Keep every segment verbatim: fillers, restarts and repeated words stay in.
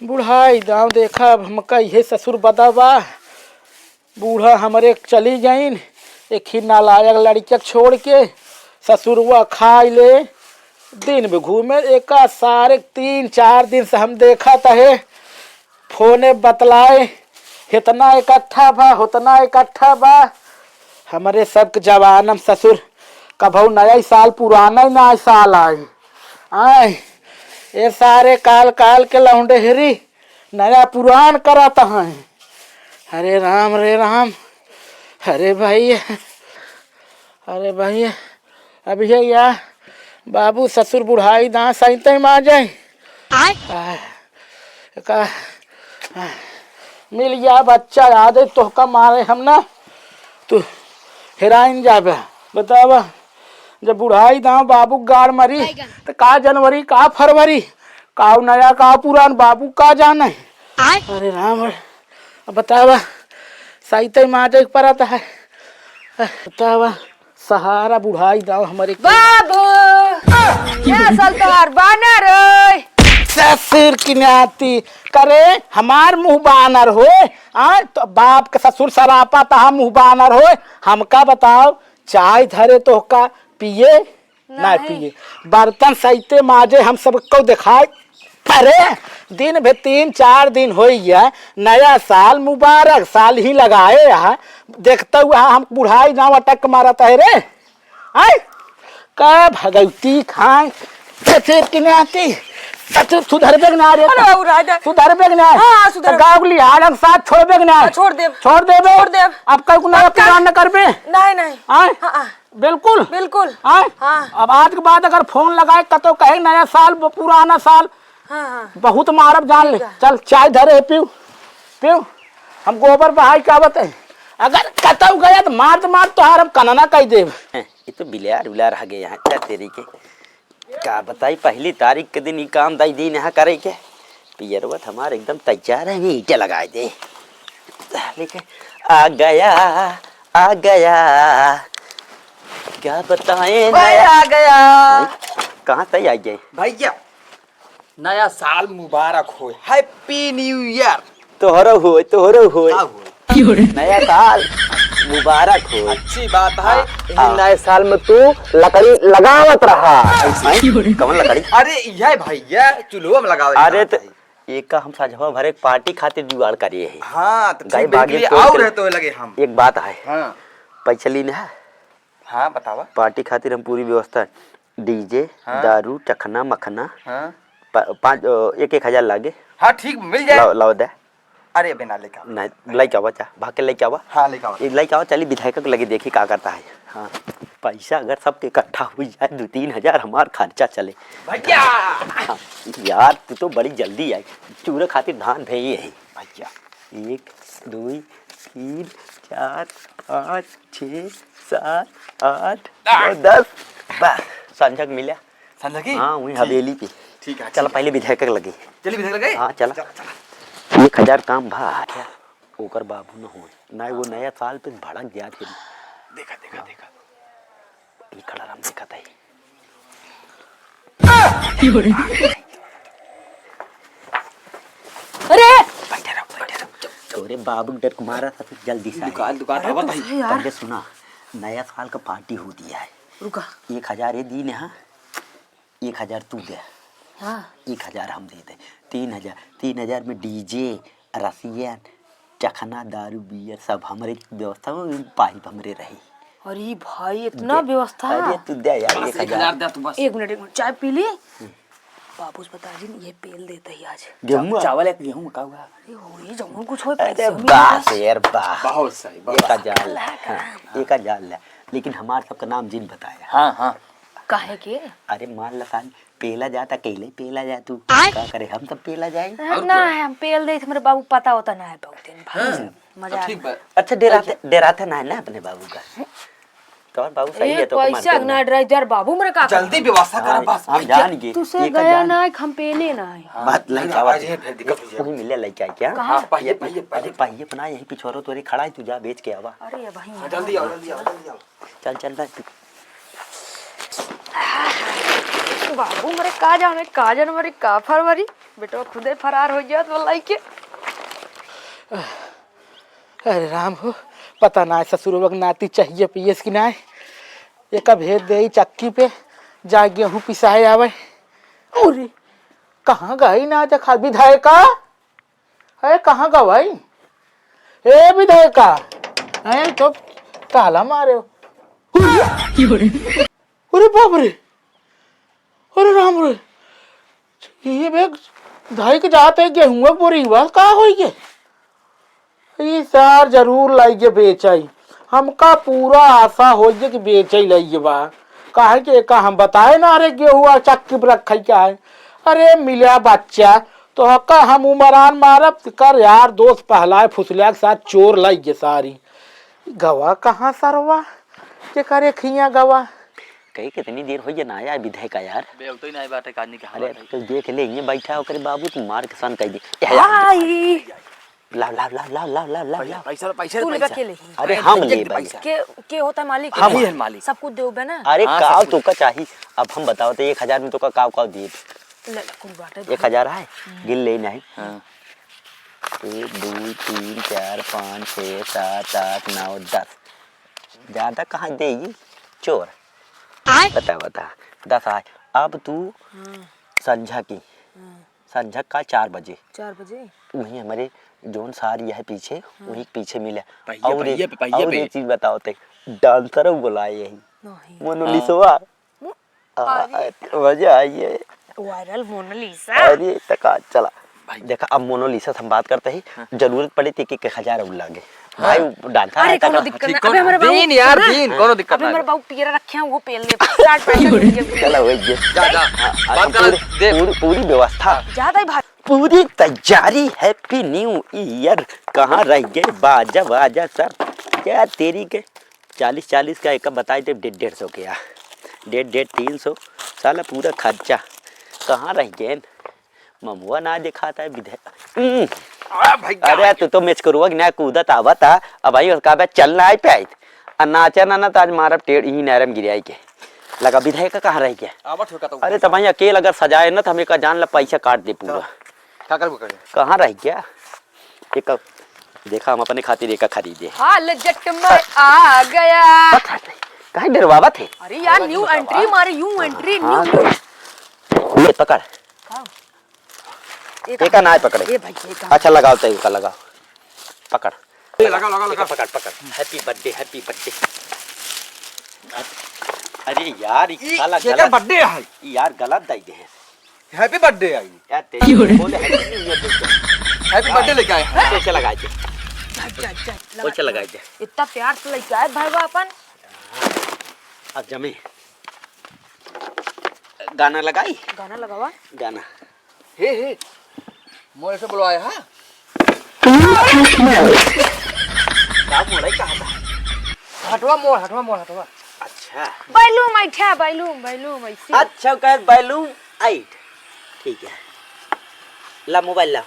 बुढ़ाई दाँव देखा, अब हमका इहे ससुर बदा बा। बूढ़ा हमरे चली गईन, एक ही नालायक लड़किया छोड़ के। ससुरवा खाई ले, दिन भी घूमे। एका सारे तीन चार दिन से हम देखत है, फोने बतलाए, इतना इकट्ठा बा, उतना इकट्ठा बा। हमरे सबके जवानम ससुर कभऊ नया साल पुराना ही नया साल आए। आए, ए सारे काल काल के लौंडेहरी नया पुरान करत हैं। अरे राम रे राम, अरे भाई, अरे भाई, अब ये या बाबू ससुर बुढ़ाई दाँव सहिते माँ जाए। आय। आ, का, आ, मिल गया बच्चा, याद है तोहका मारे हम ना, तू हेराइन जाबे। बतावा, जब बुढ़ाई दाँव बाबू गाड़ मरी, तो का जनवरी, का फरवरी, का नया, का पुरान, बाबू का जाने। आय। अरे राम, अब बतावा, सहिते माँ जाए के परत है। बतावा, सहारा बुढ़ाई दाँव हमरे के। बाबू, ये असल तोहार बानर है। ससुर की नाती, करे हमार मुँह बानर होय, आय, तो बाप के ससुर सरापा तहा मुँह बानर होय, हमका बताओ, चाय धरे तोहका पिए, ना नहीं। पिए, बर्तन सहिते माजे हम सबको देखाए। अरे, दिन भे तीन चार दिन होई गया, नया साल मुबारक, साल ही लगाए है, देखता हुआ हम बुढ़ाई दाँव अटक मारत है रे। आय, का भगवती खाए, ससुर की नाती, ससुर सुधरबे के ना रे। अरे बाबू, राजा। सुधरबे के ना। हाँ, हाँ, सुधर। तो गाँव के लिहाड़न साथ छोड़बे के ना। हाँ, छोड़ देब। छोड़ देबे। छोड़ देब। अब कल को नया पक्का। पुरान न करबे। नहीं, नहीं। आय? हाँ, हाँ। बिल्कुल। बिल्कुल। आय? हाँ। अब आज के बाद अगर फोन लगाए, कतो कहे नया साल, ब-, पुराना साल, हाँ, हाँ। बहुत मारब, जान ले। ठीक है। चल, चाय धरे है, पीऊ, पीऊ। हम गोबर बहाई के आवत है। अगर कतऊ गया तो मार तो मार, तोहार हम कनना कह देब। हैं, ये तो बिलार उलार आ गए यहाँ, क्या तेरी के। का बताई, पहली तारीख के दिन ये काम दाई दिन यहाँ करे के। पियरवा तो हमार एकदम तैयार है, अभी ईंटे लगाए दे। लेके आ गया, आ गया। क्या बताएं भाई, नया आ गया। कहाँ से आ गए? भैया, नया साल मुबारक होय, Happy New Year। तोहरो होय, तोहरो होय। का होय? नया साल मुबारक होय। अच्छी बात है। हाँ, यही हाँ। नए साल में तू लकड़ी लगावत रहा। हैं? कौन लकड़ी? अरे, यह भैया, चूल्हो में लगावे अरे, के तो बात है। एका हम साझवा भरे एक पार्टी खातिर जुगाड़ करिए हैं। हाँ, तो गाय ठीक भागे बिल्कुल तोड़ और के है तो लगे हम। एक बात है। हाँ। पैसा लीन है? हाँ, बतावा। पार्टी खातिर हम पूरी व्यवस्था, डीजे, हाँ। दारू, चखना, मखना, हाँ। पा-, पाँच, अ, एक एक हजार लागे। हाँ, ठीक, मिल जाए। लाओ, लाओ दे। अरे, अबे ना लेके आवा। नहीं, लेके आवा, जा, भाग के लेके आवा। हाँ, लेके आवा। ये लेके आवा, चली विधायक के लगे, देखी का करता है। हाँ, पैसा अगर सबके इकट्ठा हुई जाए, दो तीन हजार हमार खर्चा चले। भैया! हाँ, यार, तू तो बड़ी जल्दी आई। चूरे खातिर धान भेजे है। भैया। एक, दो, तीन, चार, पाँच, छः, सात, आठ, नौ, दस। बस, संझक मिला। संझकी? हाँ, वहीं ठीक। हवेली पे। ठीक है, चल, ठीक है। पहले विधायक के लगे। चलिए विधायक लगे? हाँ, चला। चला, चला। एक हजार काम भा। क्या? ओकर बाबू न होए। ना वो नया साल पे भड़क जात है। देखा, देखा, देखा। ई खड़ा राम देखा था। अरे! बैठे रहो, बैठे रहो। तोरे बाबू के डर को मारा था, फिर जल्दी से आए। दुकान, दुकान, अरे, आवा भाई। कैसे यार? पहले सुना, नया साल का पार्टी होती है। रुका। एक हजार ये दीन है, एक हजार तू दे। हाँ। एक हजार हम दे दे। तीन हजार, तीन हजार में डीजे, रसियन, चखना, दारू, बियर सब हमरे व्यवस्था में, पाइप हमरे रही। अरे भाई, इतना दे, व्यवस्था? अरे तू दे यार, बस एक हजार। एक हजार दे तू बस। एक मिनट, एक मिनट, चाय पी ली। हम्म। बाबूस बता जी, ये पेल देता ही आज। गेहूं? चा-, चावल है, गेहूं का हुआ? अरे हो, ये जौन कुछ होए, अरे पैसे मिल वाह जाए। यार, वाह। बहुत सही, बहुत एक हजार। अल्लाह हाँ, करम। एक हजार ले। लेकिन हमार सबका नाम जिन बताया। हाँ, हाँ। काहे के? अरे मान ला साल पेला जात, अकेले पेला जा तू। आय? का करे, हम सब पेला जाए? और ना क्या? है, हम पेल दे, हमरे बाबू पता होता ना है बहुत दिन बाद। हाँ, मजा तो ठीक आता। बा। अच्छा, डेराते, अच्छा। डेराते ना है ना अपने बाबू का? तोहर बाबू सही ए, है, तो ओके पैसा मानते ना ना। डराई, यार बाबू मेरे का जल्दी करबा? व्यवस्था करा हाँ, बस, हम भैया। जान गए। तुसे एक गया हजार ना है, हम पेले ना है। हाँ, बात नहीं ना, आवा आज तू। ये फिर दिक्कत हो जाए। वहीं मिले लइका क्या? कहाँ? हाँ, पहिए, अरे, पहिए, अरे, पहिए। पहिए अपना यहीं पिछोरो तोरे खड़ा है, तू जा बेच के आवा। अरे भाई, हाँ, जल्दी आओ, जल्दी आओ, जल्दी आओ। चल, चल, चल। बाबू मरे का जाने, का जनवरी, का फरवरी। बेटवा खुदे फरार होइ जात बा लइके। अरे राम हो, पता नाहीं ससुरवा के नाती चाहिए पियस कि नाहीं। एका भेज देई चक्की पे, जा गेहूँ पिसाए आवे। अरे, कहाँ गई ना देखा विधायका? अरे, कहाँ गवाई? ए विधायका, अरे तो ताला मारे हो। अरे बाप रे, अरे राम रे, ये बेग धाई के जात है गेहुआ के बोरी बा, का होई के? ई सार जरूर लाइगे बेचई, हमका पूरा आशा होई गे कि बेचई लाइगे बा, काहे कि एका हम बताए ना, अरे गेहुआ चक्की पर रखई का है, अरे मिला बच्चा, तो हका हम उमरान मारब, कर यार दोस्त पहलाए फुसलिया के साथ चोर लाइगे सारी। गवा कहाँ सरवा? के करे खिया गवा? कही कितनी देर होई ना आया विधायका यार। बे, अब तो ही ना आया बाटे, काजनी के अरे हालत है। तो देख ले, ये बैठा ओकरे बाबू, तू मार के सन कह दे। ए, हाय। लाओ, लाओ, लाओ। पैसा, पैसा, पैसा, तू लेबा पैसा। के लेही? अरे, अरे, हम भैया ले के भाई। पैसा। के, के होता है मालिक? हम ही है मालिक। सब कुछ देबे ना? अरे, हाँ, का सब कुछ। तोका चाही? अब हम बताओ तो एक हजार में तोका काव काव देब? ले, ले, कुल बाटे एक हजार है? हम्म। गिन ले नहीं। हाँ। एक, दो, तीन, चार, पाँच, छः, सात, आठ, नौ, दस। ज्यादा कहाँ देई? चोर। आय। बता, बता। दस आय। अब तू हाँ। संझा की, हाँ। संझा का चार बजे। चार बजे? वहीं हमरे जौन सारी है पीछे, हाँ। वहीं पीछे मिला। पहिए, और पहिए एक, पे, पहिए और पे। एक चीज बताओ ते, dancer बुलाए यही। नहीं। मोनालिसवा। मो-, आ, अरे। आ, मजा आई है। Viral मोनालिसा। अरे, तका, चला। भाई। देखा, अब मोनालिसा से हम बात करते ही, हाँ। जरूरत पड़ी तो एक एक हजार और लागे। हाँ। भाई, dancer अरे, है, कोनो तका। दिक्कत ठीक, ना। कौन? अबे, हमारे बाबू बीन यार, ना, बीन, कोनो दिक्कत अबे, ना। हमारे बाबू पियर रखे हैं, वो पहन ले। Shirt पहन ले। चला, वही जे। जा, जा। हाँ, बात अब करा, पूरी, देख। पूरी, पूरी व्यवस्था। हाँ। ज्यादा ही भारी। पूरी तैयारी, Happy New Year। कहाँ रह गए बाजा, बाजा सब? क्या तेरी के चालीस, चालीस का एक बताए थे, डेढ़, डेढ़ सौ के आ। डेढ़, डेढ़, तीन सौ, साला पूरा खर्चा। कहाँ रह गए? ममुआ ना दिखाता है विधे-, हम्म। आ, भाई, क्या अरे, हो तू तो मेचकरुआ के ना कूदत आवत आ, अब भाई, उसका बे चल ना आई पे आई। आ नाचा ना, ना, तो आज मारब टेढ़, यही नैरम गिराई के। लगा विधायक का कहाँ रह गया? आवत हो का तो अरे, तो भाई, अकेल अगर सजाए ना, तो हमें का जान ला, पैसा काट दे पूरा। का करबो करे? कहाँ रह गया? एक देखा, हम अपने खातिर एक खरीदे। हाल जट में आ गया। पता नहीं, काहे डरवावत है? अरे यार, new entry मारे, new entry, हाँ, new। ले पकड़। का? एक एका ना पकड़े। ए भाई, एका। अच्छा, लगाओ, तय का लगाओ। पकड़। ए, लगा, लगा, लगा। पकड़, पकड़। Happy birthday, happy birthday। अरे यार, ई ई साला केकर गलत birthday है? ई यार, गलत दई दे है। Happy birthday आई। यार, तेरी बोले Happy New Year बोलते हैं। Happy birthday लेके आए हैं। हाँ, तो उसे लगाए थे। जा, जा, जा, लगा। उसे लगाए थे। इतना प्यार से लेके आए भाई वो अपन। अब जमी। गाना लगाई? गाना लगावा। गाना। हे, हे। मोर ऐसे बोलवाए, हाँ? का मोर है, कहाँ था? हटवा मोर, हटवा मोर, हटवा। अच्छा। बैलूम ऐठा, बैलूम, बैलूम ऐसे। अच्छा, कहे बैलूम ऐठ। ठीक है। ला मोबाइल ला।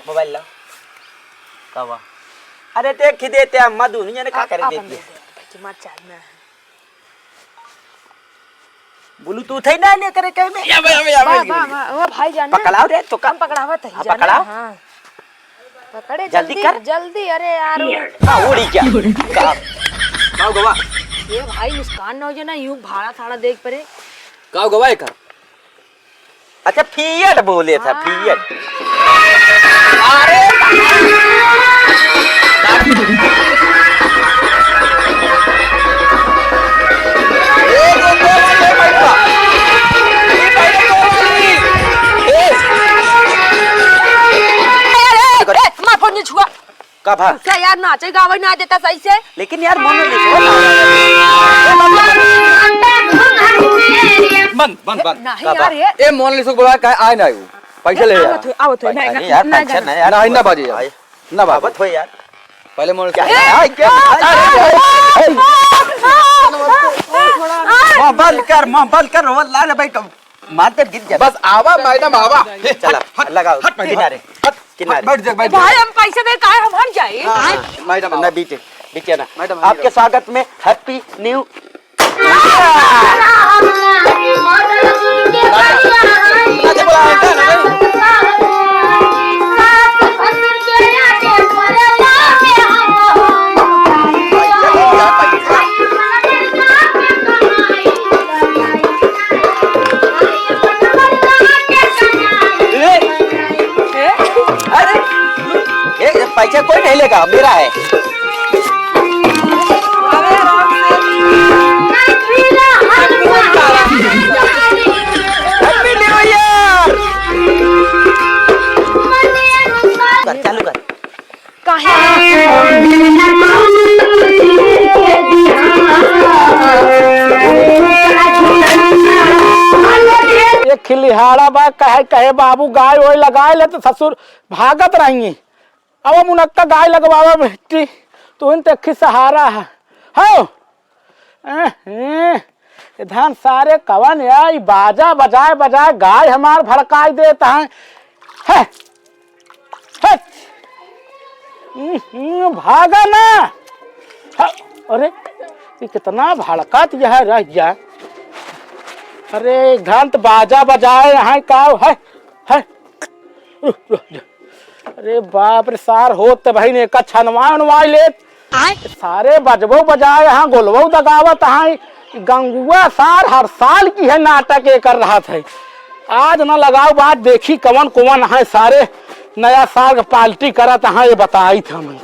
मोबाइल ला। का बा? अरे देख ही देते हैं, मधु, नहीं जाने का करे आपन देती है। दे दे, भाई, मत चाल में। Bluetooth है ना, नहीं करे कहीं में। या भाई, या भाई, या वाह, भाई, वाह, वाह, वाह, भाई जाने। पकड़ाओ रे, तो का? हम पकड़ावत है, हाँ, जाने, पकड़ाओ। हाँ। पकड़े, जल्दी जल्दी, कर। जल्दी, अरे यार, वो हाँ, उड़ी क्या? का? का गवा? ये भाई, मुस्कान ना हो जाए ना, यूं भाड़ा थाड़ा देख परे। का गवा एकर? अच्छा, Fiat बोले था, हाँ। Fiat। अरे! ए, ए, ए, ए, मार फोन छुआ। का भा? क्या यार, नाचे गावे ना देता सही से? लेकिन यार, मोनालिसा। बंद, बंद, बंद। नहीं का यार, बा? ये ए, मोनालिसा को बुला, कहे आए ना आयु। पैसा ले यार। आवत हो, आवत हो, नहीं, अरे नहीं, यार, नहीं, पैसा नहीं। नहीं यार। नहीं, ना बाजे यार। आए। ना बाजे। आवत हो यार। पहले मोनालिसा। क्या? ए! आए, क्या? अरे, अरे, अरे। मुंह बंद कर, मुंह बंद कर, रोवल ला रे भाई, कब मार दे, गिर जा। बस आवा, मैडम, आवा। हे, चला, हट, हट, लगाओ, हट, मैडम, किनारे, हट, हट, किनारे। बैठ जा, बैठ जा। भाई, हम पैसे दे, काहे हम हट जाए? हाँ, हाँ, मैडम, ना आवा। बीचे, बीचे ना। मैडम, आपके स्वागत में Happy New। अरे, अरे, अरे, अरे, अरे, अरे, अरे, अरे, अरे, अरे, अरे, अरे, अरे, अरे, अरे, अरे, ये पैसा कोई नहीं लेगा, मेरा है। Happy New Year! कर, चालू कर। काहे? एक खिलिहाड़ा बा, कहे, कहे बाबू गाय ओय लगाए ले तो ससुर भागत रही। अब मुनक्का गाय लगवावा बेटी, तू इन ते खिसहारा है। हो? एह, एह, इधर सारे कवन या, ई बाजा बजाए बजाए गाय हमार भड़काई देत हैं। हे, हे, हम्म, हम्म, भागा ना। ह, अरे, ई कितना भड़कत यह रह गया। अरे, घंट बाजा बजाए यहाँ का है, है। रुक, रुक, रुक। अरे बाप रे, सार होत त बहिन एका छनवा उनवाई लेत। आय। सारे बजबो बजाए हाँ, गोलवो दगावत हाँ। गंगुआ सार हर साल की है नाटक ये कर रहा था। आज ना लगाओ बात, देखी कवन कवन है सारे नया साल का पार्टी करत हाँ, ये बताई था हम।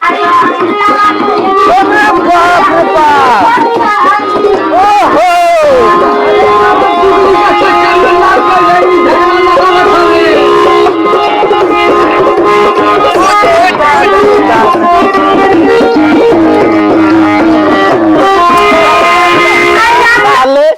अरे बाप रे बाप। ओहो। साले,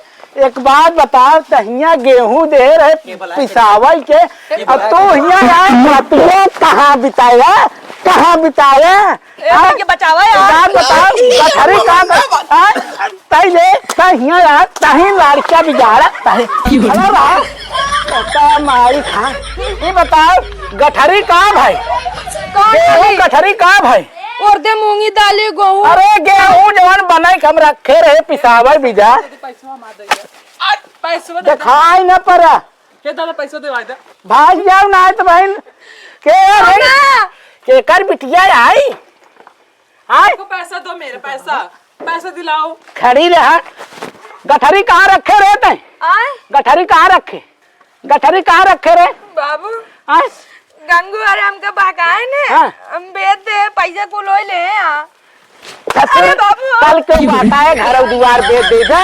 एक बात बताओ, त हियाँ गेहूं दे रहे पिसावल के, अब तू हियाँ यार, तू कहाँ बिताया, कहाँ बिताया? ए, हाँ? भैया, बचावा यार। एक बात बताओ, गठरी का, हाँ? तई ले, तई हियाँ यार, तही लड़का बिगाड़ा, तही। खड़ा रहा। पता मारी खा। ये बताओ, गठरी का भाई? कौन गेहूं भाई? गठरी का भाई? और दे मूंगी दाली गहूं। अरे, गेहूं जवन बनाई के हम रखे रहे, पिसावे बीजा। पैसवा मार दे। पैसवा दे। दिखाई न पड़ा। हे दादा, पैसा दे, भाई दे। भाग जाओ ना, तो बहन। के रे? काका! केकर बिटिया आई? आय? हमको पैसा दो, मेरे पैसा, पैसा दिलाओ। खड़ी रहा। गठरी कहाँ रखे रे तैं? आय? गठरी कहाँ रखे? गठरी कहाँ रखे रे? बाबू, आय? गंगू अरे हमका बहकाए ने। हाँ। हम बेच दे, पैसा कुल ओए ले हैं, हाँ। अरे बाबू। कल के बहकाए घर दुआर बेच दे जा।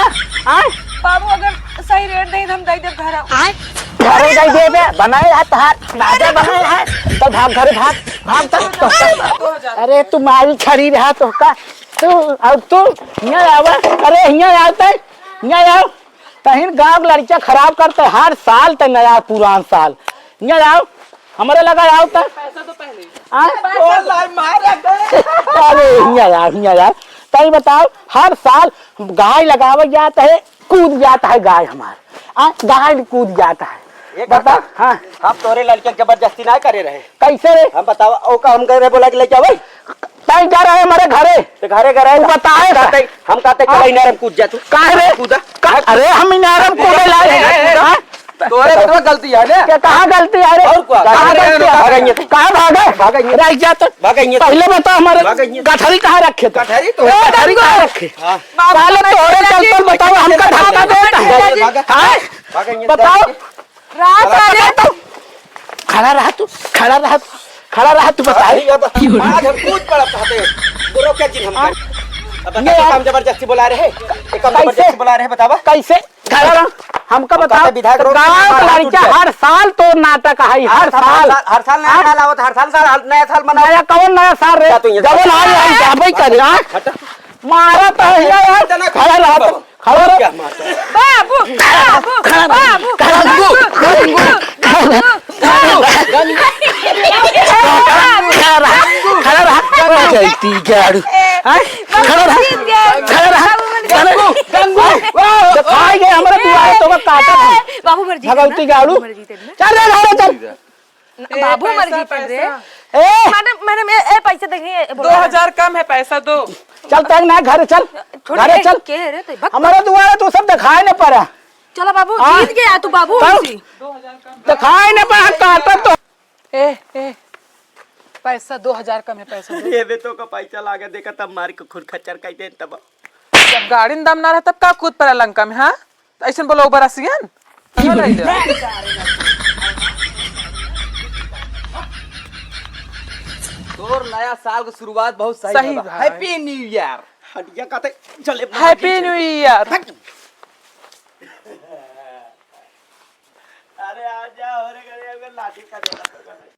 आय? बाबू, अगर सही रेट दे, तो हम दे देब घर। आय? घरे जाई दे बे, बनाए है तहार, राजा बनाए है। तो भाग घरे भाग, भाग तो, तो, अरे तू मारी खड़ी रहा तो का, तू, अब तू, हियाँ आवा, अरे हियाँ आवते, हियाँ आओ। तहिन गाँव के लड़कियाँ खराब करते, हर साल ते नया पुरान साल। हियाँ आओ, हमरे लगा आओ त। पैसा तो पहले। आय? पैसा तो मार रखे। अरे हियाँ यार, हियाँ यार, तई बताओ, हर साल गाय लगावल जात है, कूद जात है गाय हमार। आ, गाय कूद जात है। ये बता, काका, हाँ। हम तोरे लड़के के जबरदस्ती ना करे रहे। कैसे रे? हम बतावा, ओका हम गए रहे बोला कि लेके आवे। तई जा रहे हमारे घरे। तो घरे गए रहे तू तो बताए हम कहते, हम कहते, "चला, हाँ। इनारम कूद जा तू।" काहे रे? कूदा। का-, अरे, हम इनारम कूदे लाए हैं। अरे, अरे, हाँ? तोरे बतवा गलती है ना? क्या, कहाँ गलती है रे? और क्या? कहाँ गलती है? भागेंगे। कहाँ भागे? भागेंगे। रह जा तो। भागेंगे। पहले बता हमारे भागेंगे। गठरी कहाँ रखे थे? गठरी तो ए, गठरी कहाँ रखे? हाँ। बाबू, पहले मैं तोरे चल चल बताओ, हमका धक्का देता है। भागा। हाँ? भागेंगे। बताओ। रात आ गया तो। खड़ा रहा तू, खड़ा रहा तू, खड़ा रहा तू, बता। अरे, अब आज हम कूद पड़ा चाहते हैं। बोलो क्या चीज हम हाँ? करें? अब ये बता, यार। काम जबरदस्ती बुला रहे हैं? ये काम कैसे? जबरदस्ती बुला रहे हैं, बतावा। कैसे? खड़ा रहा। हमका हम बताओ, कहते विधायक रोड गाँव में का मारपीट लड़का किया। हर साल तो नाटक है, हर हर साल, साल। हर साल नया हाँ? साल आवत, हर साल, साल, नया साल मनाओ। नया कौन नया साल रे? क्या तू ये जवन आई, आई, जाबे करे, हाँ? हट। मारा तो है यार, खड़ा रहा तो। खड़ा रह। क्या मारता है? बाबू, बाबू, खड़ा रह, बाबू, खड़ा रह, बाबू, खड़ा रह, बाबू, खड़ा रह, बाबू, खड़ा रह, खड़ा रह, खड़ा रह, खड़ा रह, खड़ा रह, हैं? खड़ा रह, बाबू, खड़ा रह, बाबू, खड़ा रह। गंगू, गंगू, दिखाई गए हमारे दुआरे तो मैं काटत है। बाबू मर जी भगवती तेरे ना। गाड़ू। बाबू मर जी तेरे ना। चल रे, घरे चल। न-, ए, बाबू मर पैसा, जी तेरे। पैसा। ए। मैडम, मैडम, ए, ए, पैसे देखिए, ए, बोला दो हजार कम है, पैसा दो। चल, तंग ना, घरे चल। छोड़, घरे ए, चल। के रे, तो भग। हमारे दुआरे तो सब दिखाई न पड़ा। चलो बाबू, हाँ? जीत गया तू बाबू, चल। हमसे। दिखाई न पड़ा, हम काटत तो। ए, ए, पैसा दो हजार कम है, पैसा दो। ये बे तो का पैसा लागे, देखा तब मार के खुर खच्चर कह दे तब। जब गाड़ी में दम ना रहे, तब का कूद पड़ा लंका में, हाँ? तो ऐसन बोलो, ऊपर आसियन? कहाँ रह जा? तोर नया साल के शुरुआत बहुत सही सही बा। बा। Happy New Year। हटिया कहते, चले Happy New Year। हट। अरे आ जा, हो रे, करे, अगर लाठी का देना तो कर।